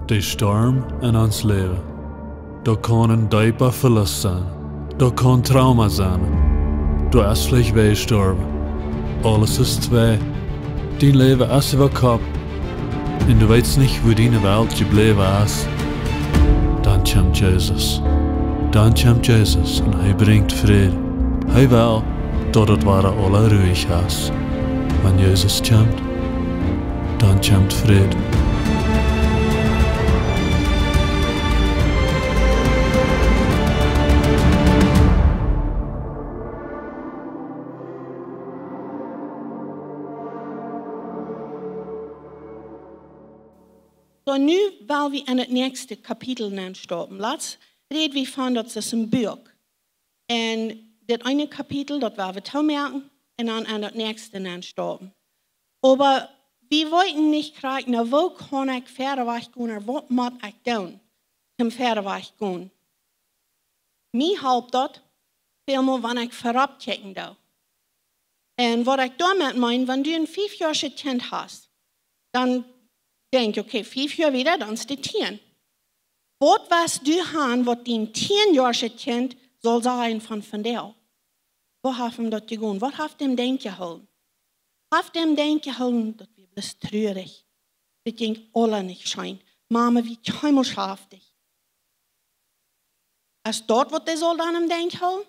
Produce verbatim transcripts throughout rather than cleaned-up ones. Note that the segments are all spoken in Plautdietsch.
De Storm en ons Läwen. Daut kaun een deepa Velust sennen. Daut kaun Trauma sennen. Du hast veleicht wäa jestorwen. Aules es twei. Dien Läwen es äwa Kopp. Un du weetst nich, wua diene Welt jebläwen es. Dan kjemt Jesus. Dan kjemt Jesus un hee brinjt Fräd. Hee well, daut et wada aula ruich es. Wan Jesus kjemt, dan kjemt Fräd. Soo, nu well wie en daut näakjste Kapitel nenstappen. Latst räd wie von daut es een Buak. Un dit eene Kapitel, daut well wie toomoaken un dan en daut näakjste nenstappen. Oba wie weeten nich krakjt, nu, woo kaun ekj wieda wajch gonen, ooda waut mott ekj doonen, om wieda wajch gonen? Mie halpt daut välmol, wan ekj verop kjikjen doo. Un waut ekj doamet meen, wan du een fiefjoaschet Kjint hast, dan denkj, okay, fief Joa wieda, dan es daut tieen. Waut wurscht du han, waut dien tieenjoaschet Kjint saul sajen von vondoag? Woo haft am daut jegonen? Waut haft am denkjen jehoolen? Haft am denkjen jehoolen, daut wia bloos truarich. Daut jinkj aula nich scheen. Mama wia kjeenmol schaftich. Es daut, waut dee saul dan em Denkj hoolen?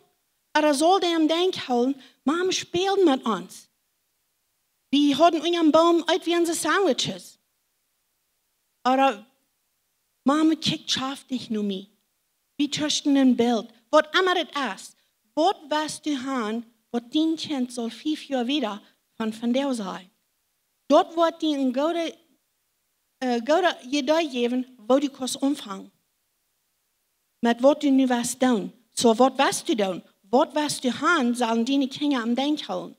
Ooda saul dee em Denkj hoolen, Mama späld met ons? Wie hauden unjam Boom, eet wie onse Sandwiches. Ooda Mama kjikjt schaftich no mie. Wie tuschten een Bilt. Waut emma et es. Waut wurscht du han, waut dien Kjint saul fief Joa wieda von vondoag sajen? Daut woat die een goodet, äh, goodet Idee jäwen, woo du kaust aunfangen. Met waut du nu wurscht doonen. Soo, waut wurscht du doonen? Waut wurscht du han, sellen diene Kjinja em Denkj hoolen?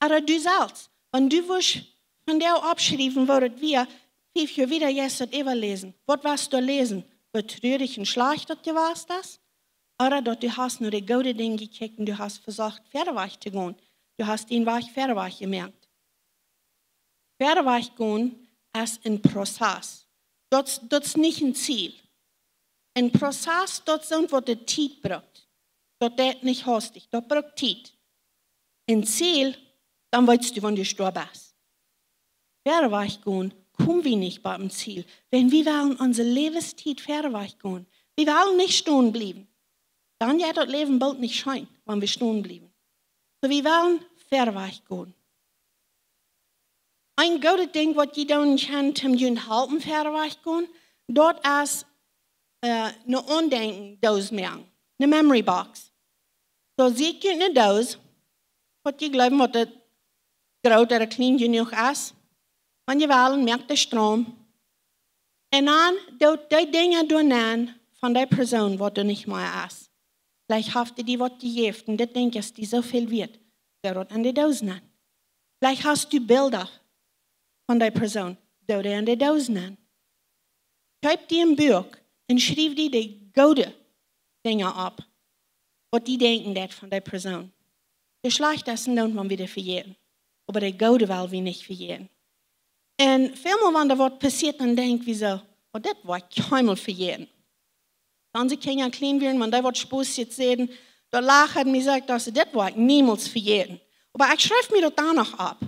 Ooda du selfst, wan du wurscht vondoag oppschriewen, woo daut wia, fief Joa wieda, jeist daut äwaläsen. Waut wurscht du läsen? Woo truarich un schlajcht daut jewast es? Ooda daut du hast no de goode Dinja jekjikjt un du hast vesocht, wieda wajch to gonen. Du hast dän Wajch wieda wajch jemoakt. Wieda wajch gonen es een Prozess. Daut, daut es nich een Ziel. Een Prozess, daut es soont, waut de Tiet brukt. Daut jeit nich hastich, daut brukt Tiet. Een Ziel, dan weetst du, wan du doa best. Wieda wajch gonen, kome wie nich bie een Ziel. Wan wie wellen onse Läwenstiet wieda wajch gonen. Wie wellen nich stonen bliewen. Dan jeit daut Läwen boolt nich scheen, wan wie stonen bliewen. Soo, wie wellen wieda wajch gonen. Een goodet Dinkj, waut jie doonen kjennen, om junt halpen wieda wajch gonen, daut es, äh, ne Aundenkjendoos moaken, ne memory box. Soo, sieekjt junt ne Doos, waut jie jleewen, waut daut groot ooda kjlien jenuach es. Wan jie wellen, moakt dee straum. Un dan doot dee Dinja doa nenn von dee Persoon, waut doa nich mea es. Veleicht haft dee die waut jejäft un dit Dinkj es die soo väl wieet. Doo daut en de Doos nenn. Veleicht hast du Bilda von dee Persoon. Doo dee en de Doos nenn. Kjeep die een Buak un schriew die de goode Dinja opp, waut die denkjen deit von dee Persoon. De schlajchte es dan, wan wie dee vejäten. Oba de goode well wie nich vejäten. Un välmol, wan doa waut passieet, dan denkj wie soo: "Oh, dit woa ekj kjeenmol vejäten." Wan onse Kjinja kjlien wieren, wan dee waut Spos säden, dan lach ekj mie, saj ekj: "Daut, dit woa ekj niemols vejäten." Oba ekj schreef mie daut dan noch opp.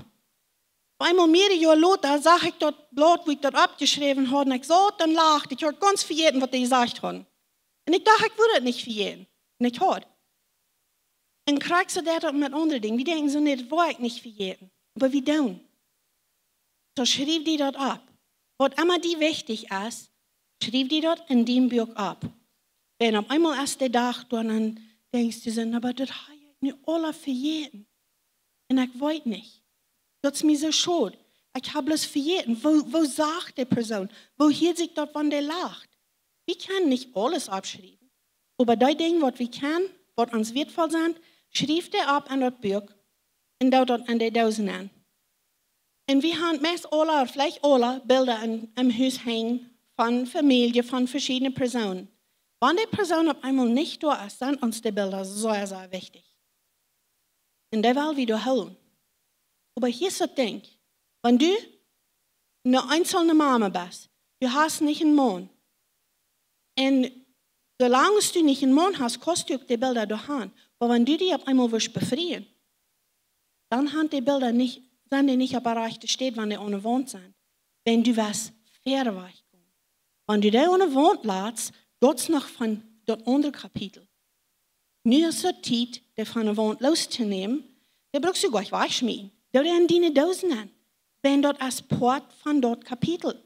Opp eemol, mearere Joa lota, sach ekj daut Blaut, wua ekj daut oppjeschräwen haud, un ekj saut un lacht. Ekj haud gaunz vejäten, waut dee jesajcht hauden. Un ekj docht, ekj wudd daut nich vejäten. Un ekj haud. Un krakjt soo jeit daut met aundre Dinja. Wie denkjen soo: "Nä, daut woa ekj nich vejäten." Oba wie doonen. Soo, schriew die daut opp. Waut emma die wichtich es, schriew die daut en dien Buak opp. Wan opp eemol es de Dach doa, dan denkjst du soo: "Oba daut hab ekj nu aula vejäten. Un ekj weet nich. Daut es mie soo schod. Ekj hab bloos vejäten. Woo, woo sach dee Persoon? Woo hieet sikj daut, wan dee lacht?" Wie kjennen nich aules oppschriewen. Oba dee Dinja, waut wie kjennen, waut ons wieetvoll sent, schriew dee opp en daut Buak un doo daut en de Doos nenn. Un wie haben meist aula, veleicht aula, Bilda en, em Hus henjen von Famielje, von veschiedne Persoonen. Wan dee Persoon opp eemol nich doa es, sent ons dee Bilda sea, sea wichtich. Un dee well wie doa hoolen. Oba hia es daut Dinkj. Wan du ne eenzelne Mama best, Du hast nich een Maun. Un soo lang aus du nich een Maun hast, kaust du uk de Bilda doa han. Oba wan du die opp eemol woascht befrieen, dan han de Bilda nich, sent dee nich opp de rajchte Städ, wan dee aun de Waunt sent. Wan du woascht wieda wajchkomen. Wan du dee aun de Waunt latst, daut es noch von daut aundre Kapitel. Nu es de Tiet, dee von de Waunt loos to nämen, dee brukst du jlikj wajchschmieten. Doo dee en diene Doosen aun. Wan daut es Poat von daut Kapitel.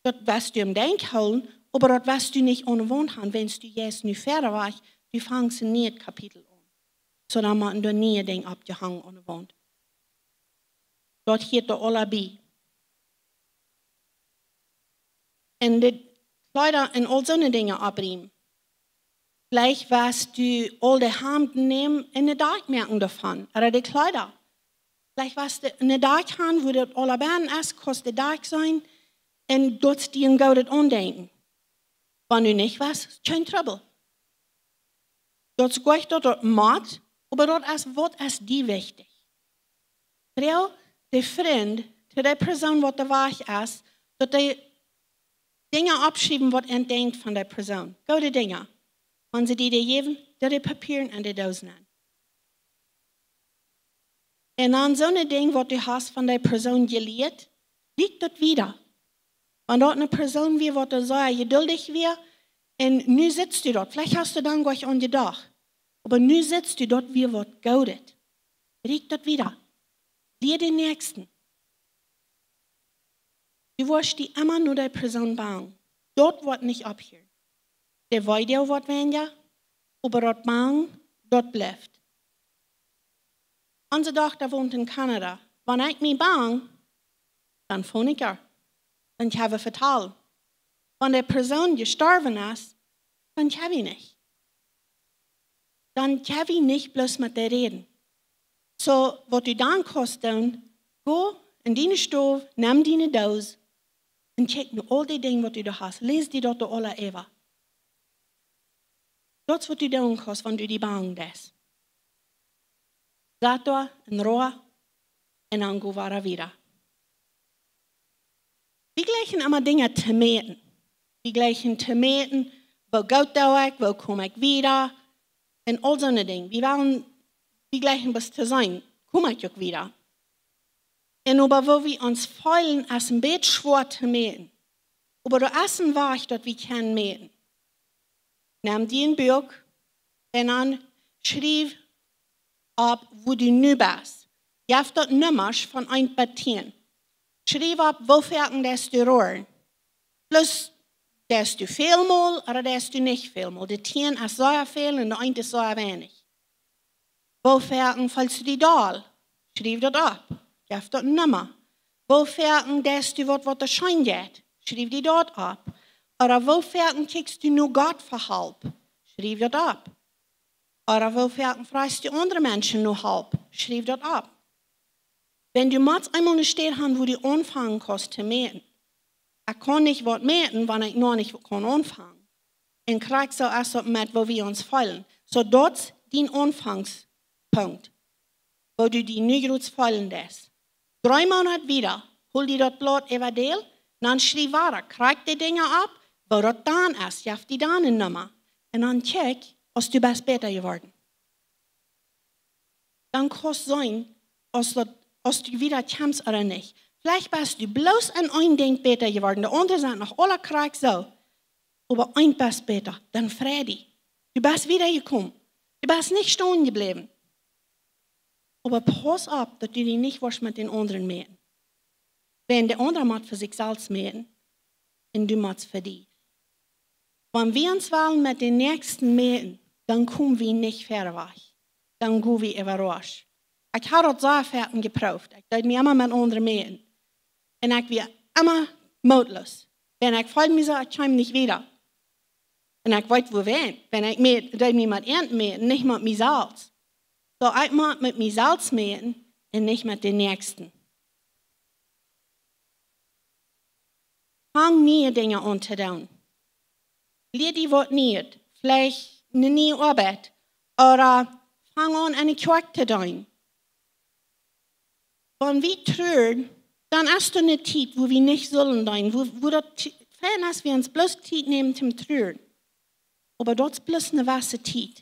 Daut woascht du em Denkj hoolen, oba daut woascht du nich aun de Waunt han, wan du jeist nu wieda wajch, du fangst een nieet Kapitel aun. Soo dan motten doa niee Dinja oppjehangen aun de Waunt. Daut hieet doa aula bie. Un de Kjleeda un aul soone Dinja oppriemen. Veleicht woascht du aul de Hamden nämen un een Dakj moaken doavon. Ooda de Kjleeda. Veleicht woascht du een Dakj han, wua daut aula bennen es, kaust du daut Dakj seenen. Un daut es die een goodet Aundenkjen. Wan du nich woascht, kjeen Trubbel. Daut es jlikj daut daut mott, oba daut es, waut es die wichtich? Froag de Frind, to de Persoon waut doa wajch es, daut dee Dinja oppschriewen waut an denkjt von de Persoon. Goode Dinja. Wan see die dee jäwen, doo dee Papieren en de Doosen aun. Un dan soone Dinj waut du hast von de Persoon jelieet, rieekj daut wieda. Wan daut eene Persoon wia waut doa sea jeduldich wia, un nu sitst du daut. Veleicht hast du dan jlikj aun jedocht. Oba nu sitst du daut, wia waut Goodet. Rieekj daut wieda. Lia dän Näakjsten. Du woascht die emma no dee Persoon bangen. Daut woat nich opphieren. De Weedoag woat weinja, oba daut Bangen, daut blift. Onse Dochta wont en Kanada. Wan ekj mie bang, dan foon ekj äa. Dan kjenn wie vetalen. Wan de Persoon jestorwen es, dan kjenn wie nich. Dan kjenn wie nich bloos met dee räden. Soo, waut du dan kaust doonen, go en diene Stow, nem diene Doos un kjikj no aul dee Dinja waut du doa hast. Läs die daut doa aula äwa. Daut es waut du doonen kaust, wan du die bang best. Sat doa en Roa un dan go wada wieda. Wie jlikjen emma Dinja to mäten. Wie jlikjen to mäten, woo goot doo ekj, woo kom ekj wieda, un aul soone Dinja. Wie wellen, wie jlikjen bloos to seenen, kom ekj uk wieda. Un oba woo wie ons feelen, es een bät schwoa to mäten. Oba doa es een Wajch daut wie kjennen mäten. Nem die een Buak un dan schriew opp wua du nu best. Jeff daut Nummasch von eent bat tieen. Schriew opp, woo foaken deist du roaren. Plus, deist du väl mol ooda deist du nich väl mol. De tieen es sea väl un de eent es sea weinich. Woo foaken feelst du die doll? Schriew daut opp. Jeff daut een Numma. Woo foaken deist du waut, waut doa scheen jeit? Schriew die daut opp. Ooda woo foaken kjikjst du no Gott fa Help? Schriew daut opp. Ooda woo foaken frajchst du aundre Menschen no Help? Schriew daut opp. Wan du motst eemol eene Städ han, wua du aunfangen kaust to mäten. Ekj kaun nich waut mäten, wan ekj noch nich kaun aunfangen. Un krakjt soo es daut met woo wie ons feelen. Soo daut es dien Aunfangspunkt, woo du die nu jrods feelen deist. Dree Moonat wieda, hol die daut Blaut äwa däl, dan schriew wada, krakjt de Dinja opp, woo daut dan es, jeff die dan een Numma. Un dan kjikj, aus du best bäta jeworden. Dan kaust seenen, aus daut, aus du wieda kjemst ooda nich. Veleicht best du bloos en een Dinkj bäta jeworden, de aundre sent noch aula krakjt soo. Oba eent best bäta, dan frei die. Du best wieda jekomen. Du best nich stonen jebläwen. Oba pauss opp, daut du die nich woascht met dän aundren mäten. Wan de aundra mott fa sikj selfst mäten un du motst fa die. Wan wie ons wellen met dän Näakjsten mäten, dan kom wie nich wieda wajch. Dan go wie äwarausch. Ekj hab daut sea foaken jeprooft. Ekj deed mie emma met aundre mäten. Un ekj wia emma mootloos. Wan ekj feeld mie soo, ekj kjeem nich wieda. Un ekj weet wuarom. Wan ekj mie, deed mie met eent mäten, nich met mie selfst. Soo ekj mott met mie selfst mäten un nich met dän Näakjsten. Fang niee Dinja aun to doonen. Lia die waut Nieet, veleicht eene niee Oabeit, ooda fang aun enne Kjoakj to deenen. Wan wie truren, dan es doa eene Tiet, wua wie nich sellen deenen, wua, wua daut Ti-, fein es, wie ons bloos Tiet nämen toom truren. Oba daut es bloos eene jewesse Tiet.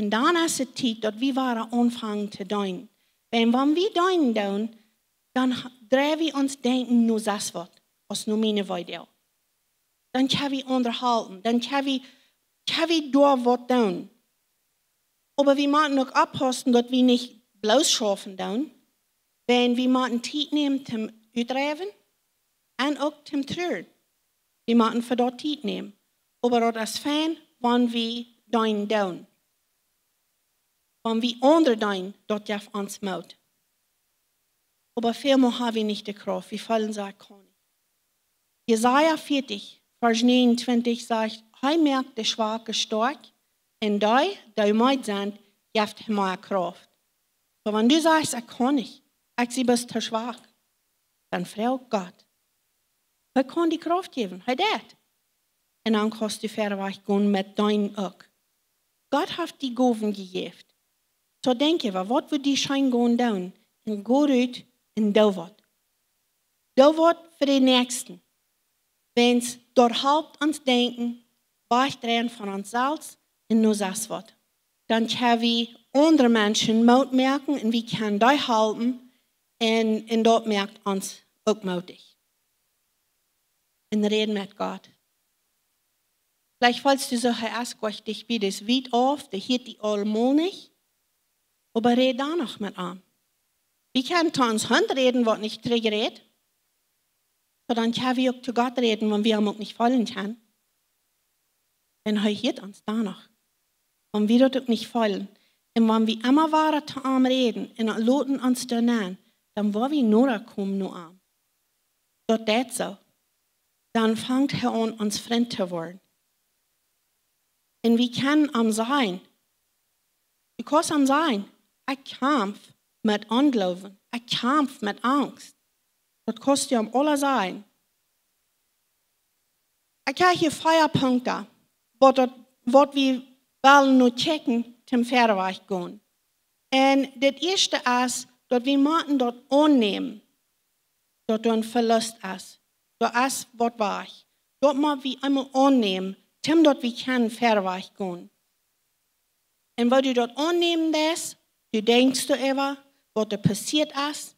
Un dan es et Tiet, daut wie wada aunfangen to deenen. Wiels wan wie deenen doonen, dan ha-, dreien wie ons Denkjen no sest waut, aus no miene Weedoag. Dan kjenn wie aundre halpen, dan kjenn wie, kjenn wie doa waut doonen. Oba wie motten uk oppaussen, daut wie nich bloos schaufen doonen, wiels wie motten Tiet nämen toom utdreiwen un uk toom truren. Wie motten fa daut Tiet nämen. Oba daut es fein, wan wie deenen doonen. Wan wie aundre deenen, daut jeft ons Moot. Oba välmol ha wie nich de Krauft, wie feelen soo, ekj kaun nich. Jesaja vieetich, Varsch näajenuntwintich sajcht: "Hee moakt de Schwake stoakj, un dee, dee meed sent, jeft hee mea Krauft." Oba wan du sajchst: "Ekj kaun nich, ekj sie bloos too schwak", dan froag Gott. Hee kaun die Krauft jäwen, hee deit. Un dan kaust du wieda wajch gonen met deenen uk. Gott haft die Gowen jejäft. Soo denkj äwa, waut wudd die scheen gonen doonen? Un go rut un doo waut. Doo waut fa dän Näakjsten. Wiels daut halpt ons Denkjen wajchdreien von ons selfst un no sest waut. Dan kjenn wie aundre Menschen Moot moaken un wie kjennen dee halpen un, un daut moakt ons uk mootich. Un räd met Gott. Veleicht feelst du soo, hee es goa nich bie, dee es wiet auf, dee hieet die aulmol nich. Oba räd dan noch met am. Wie kjennen to ons Hunt räden, waut nich trigj rät. Oba dan kjenn wie uk to Gott räden, wan wie am uk nich feelen kjennen. Un hee hieet ons dan noch. Wan wie daut uk nich feelen. Un wan wie emma wada to am räden un loten ons doa nenn, dan woa wie noda komen no am. Daut deit soo. Dan fangt hee aun, ons Frint to woaren. Un wie kjennen am sajen, du kaust am sajen: "Ekj kjamf met Ongloowen, ekj kjamf met Angst." Daut kaust du am aules sajen. Ekj hab hia vea Punkten, waut daut, waut wie wellen no checken, toom wieda wajch gonen. Un daut ieeschte es, daut wie motten daut aunnämen, daut doa een Velust es. Doa es waut wajch. Daut mott wie eemol aunnämen, toom daut wie kjennen wieda wajch gonen. Un wan du daut aunnämen deist, du denkjst doaräwa, waut doa passieet es,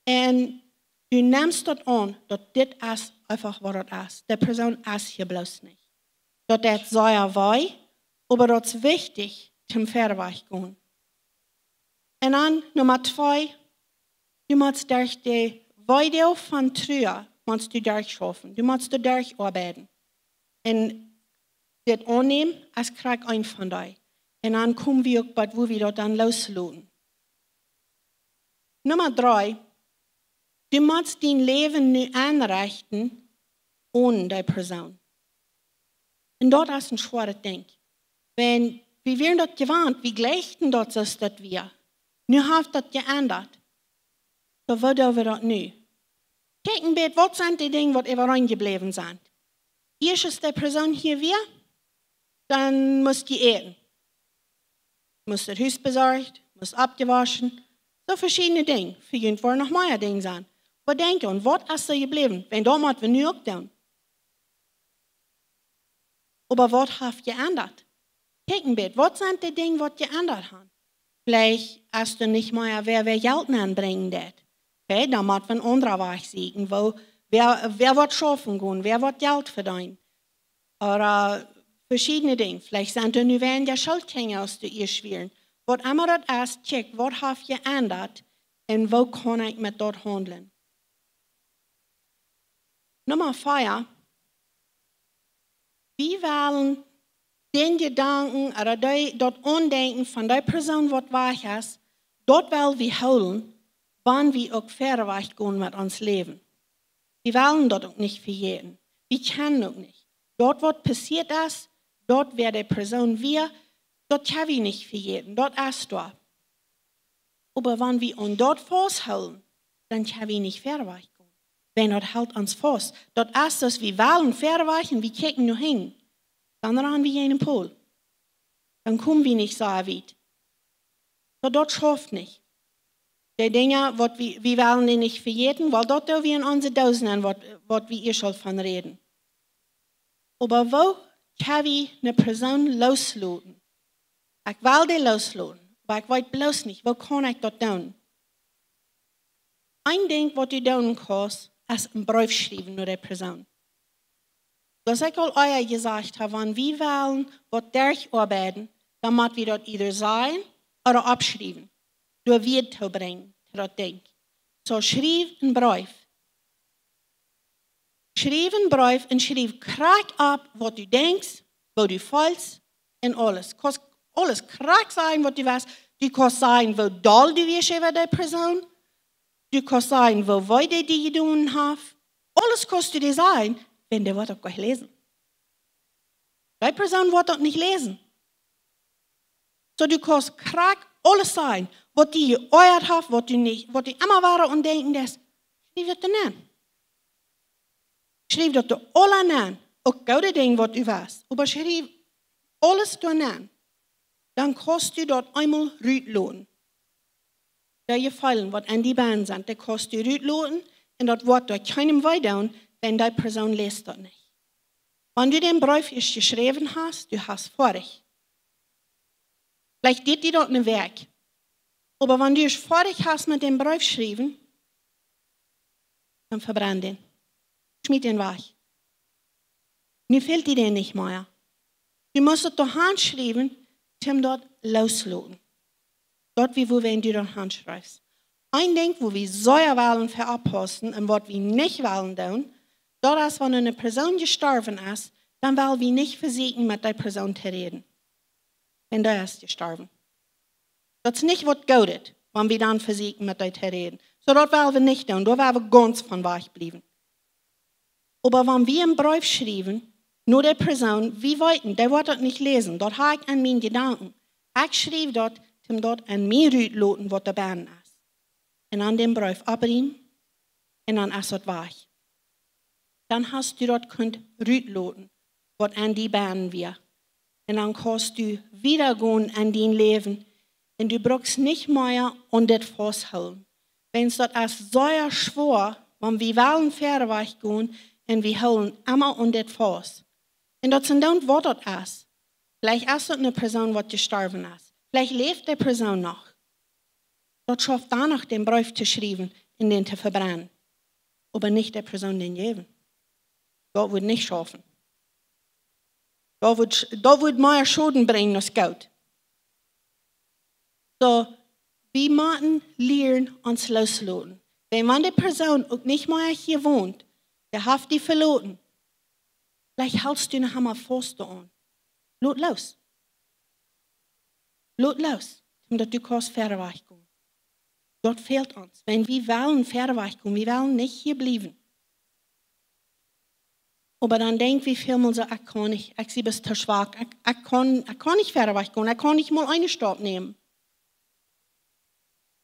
un du nemst daut aun, daut dit es eefach waut daut es. De Persoon es hia bloos nich. Daut deit sea wee, oba daut es wichtich, toom wieda wajch gonen. Un dan Numma twee, du motst derch de Weedoag von Trua, motst du derchschaufen, du motst doa derch oabeiden. Un dit aunnämen es krakjt eent von dee. Un dan komen wie uk bie, wua wie daut dan loosloten. Numma dree, du motst dien Läwen nu enrechten onen dee Persoon. Un daut es een schwoaret Dinkj. Wiels wie wieren daut jewant, wie jlikjten daut soo aus daut wia. Nu haft daut jeendat. Soo, woo doo wie daut nu? Kjikj een bät, waut sent dee Dinja, waut äwareen jebläwen sent? Ieescht es dee Persoon hia wia, dan must du äten. Must daut Hus besorcht, must oppjewoschen. Soo veschiedne Dinja. Fa junt woaren noch mea Dinja sennen. Waut denkj jie, waut es doa jebläwen? Wiels daut mott wie nu uk doonen. Oba waut haft jeendat? Kjikj een bät, waut sent dee Dinja, waut jeendat haben? Veleicht es doa nich mea wäa, wäa Jelt nenbrinjen deit. Okay, dan mott wie een aundren Wajch sieekjen, woo, wäa, wäa woat schaufen gonen, wäa woat Jelt vedeenen. Ooda veschiedne Dinja. Veleicht sent doa nu weinja Schoolkjinja aus doa ieescht wieren. Waut emma daut es, kjikj, waut haft jeendat un woo kaun ekj met daut haundlen? Numma vea, wie wellen dän Jedanken ooda dee, daut Aundenkjen von dee Persoon, waut wajch es, daut well wie hoolen, wan wie uk wieda wajch gonen met ons Läwen. Wie wellen daut uk nich vejäten. Wie kjennen uk nich. Daut, waut passieet es, daut, wäa dee Persoon wia, daut kjenn wie nich vejäten. Daut es doa. Oba wan wie aun daut fausthoolen, dan kjenn wie nich wieda wajch gonen. Wiels daut helt ons faust. Daut es, daut wie wellen wieda wajch un wie kjikjen no hinjen. Dan rannen wie en een Pool. Dan komen wie nich soo wiet. Daut, daut schauft nich. De Dinja, waut wie, wie wellen dee nich vejäten, wiels daut doo wie en onse Doosen aun, waut, waut wie ieescht aul von räden. Oba woo kjenn wie eene Persoon loosloten? Ekj well dee loosloten, oba ekj weet bloos nich, woo kaun ekj daut doonen? Een Dinkj, waut du doonen kaust, es een Breef schriewen no dee Persoon. Soo aus ekj aul ea jesajcht hab, wan wie wellen waut derchoabeiden, dan mott wie daut either sajen ooda oppschriewen. Doa Wieed too brinjen to daut Dinkj. Soo schriew een Breef. Schriew een Breef un schriew krakjt opp, waut du denkjst, woo du feelst un aules. Kaust aules krakjt sajen, waut du west. Du kaust sajen, woo doll du wieescht äwa dee Persoon. Du kaust sajen, woo wee dee die jedonen haft. Aules kaust du dee sajen, wan dee woat daut nich läsen. Dee Persoon woat daut nich läsen. Soo, du kaust krakjt aules sajen, waut die jeoajat haft, waut du nich, waut du emma wada aun denkjen deist. Schriew daut doa nenn. Schriew daut doa aula nenn. Uk goode Dinja, waut du west. Oba schriew aules doa nenn. Dan kaust du daut eemol rutloten. Dee Jefeelen, waut en die bennen sent, dee kaust du rutloten un daut woat doa kjeenem wee doonen, wan dee Persoon läst daut nich. Wan du dän Breef ieescht jeschräwen hast, du hast foadich. Veleicht diet die daut eene Wäakj. Oba wan du ieescht foadich best met dän Breef schriewen, dan vebrenn dän. Schmiet dän wajch. Nu fält die dän nich mea. Du motst daut doa hanschriewen, toom daut loosloten. Daut wia, wuarom du daut hanschriefst. Een Dinkj, wua wie sea wellen fa oppaussen un waut wie nich wellen doonen, daut es, wan eene Persoon jestorwen es, dan well wie nich vesieekjen, met dee Persoon to räden. Wan dee es jestorwen. Daut es nich waut Goodet, wan wie dan vesieekjen, met dee to räden. Soo, daut well wie nich doonen, doa well wie gaunz von wajch bliewen. Oba wan wie een Breef schriewen no dee Persoon, wie weeten, dee woat daut nich läsen, daut hab ekj en miene Jedanken. Ekj schriew daut, toom daut en mie rutloten, waut doa bennen es. Un dan dän Breef opriemen, un dan es daut wajch. Dan hast du daut kunt rutloten, waut en die bennen wia. Un dan kaust du wieda gonen en dien Läwen. Un du brukst nich mea aun dit fausthoolen. Wiels daut es sea schwoa, wan wie wellen wieda wajch gonen un wie hoolen emma aun dit faust. Un daut es dan, waut daut es. Veleicht es daut eene Persoon, waut jestorwen es. Veleicht läft dee Persoon noch. Daut schauft dan noch, dän Breef to schriewen un dän to vebrennen. Oba nich dee Persoon dän jäwen. Daut woat nich schaufen. Daut woat, daut woat mea Schoden brinjen aus Goot. Soo, wie motten lieren ons loosloten. Wan, wan dee Persoon uk nich mea hia wont, dee haft die veloten, veleicht hältst du noch emma faust doaraun. Lot loos. Lot loos, toom daut du kaust wieda wajch gonen. Daut fält ons. Wan wie wellen wieda wajch gonen, wie wellen nich hia bliewen. Oba dan denkj wie välmol soo, ekj kaun nich, ekj sie bloos too schwak, ekj, ekj kaun, ekj kaun nich wieda wajch gonen, ekj kaun nich mol eenen Stap nämen.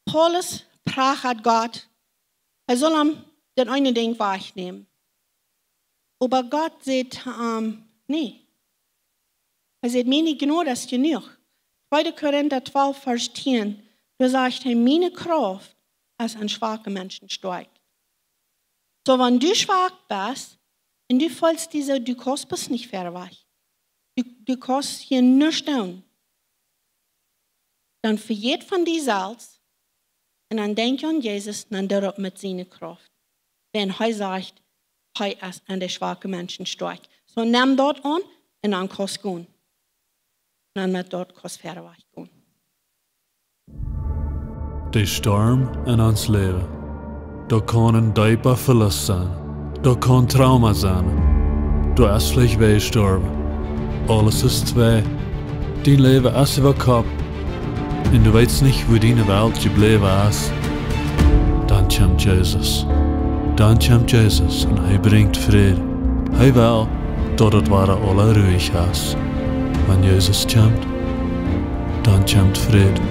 Paulus prachat Gott, hee saul am daut eene Dinkj wajchnämen. Oba Gott sajcht to am: "Nä." Hee sajcht: "Miene Jnod es jenuach." Tweede Korinta twalf, Varsch tieen, doa sajcht hee: "Miene Krauft es en schwake Menschen stoakj." Soo, wan du schwak best un du feelst die soo, du kaust bloos nich wieda wajch, du, du kaust hia nuscht doonen, dan vejät von die selfst un dan denkj aun Jesus un dan doo daut met siene Krauft. Wan hee sajcht, hee es en de schwake Menschen stoakj. Soo, nem daut aun un dan kaust gonen. Un dan met daut kaust wieda wajch gonen. De Storm en ons Läwen. Daut kaun een deepa Velust sennen. Daut kaun Trauma sennen. Du hast veleicht wäa jestorwen. Aules es twei. Dien Läwen es äwa Kopp. Un du weetst nich, wua diene Welt jebläwen es. Dan kjemt Jesus. Dan kjemt Jesus un hee brinjt Fräd. Hee well, daut et wada aula ruhich es. Wan Jesus kjemt, dan kjemt Fräd.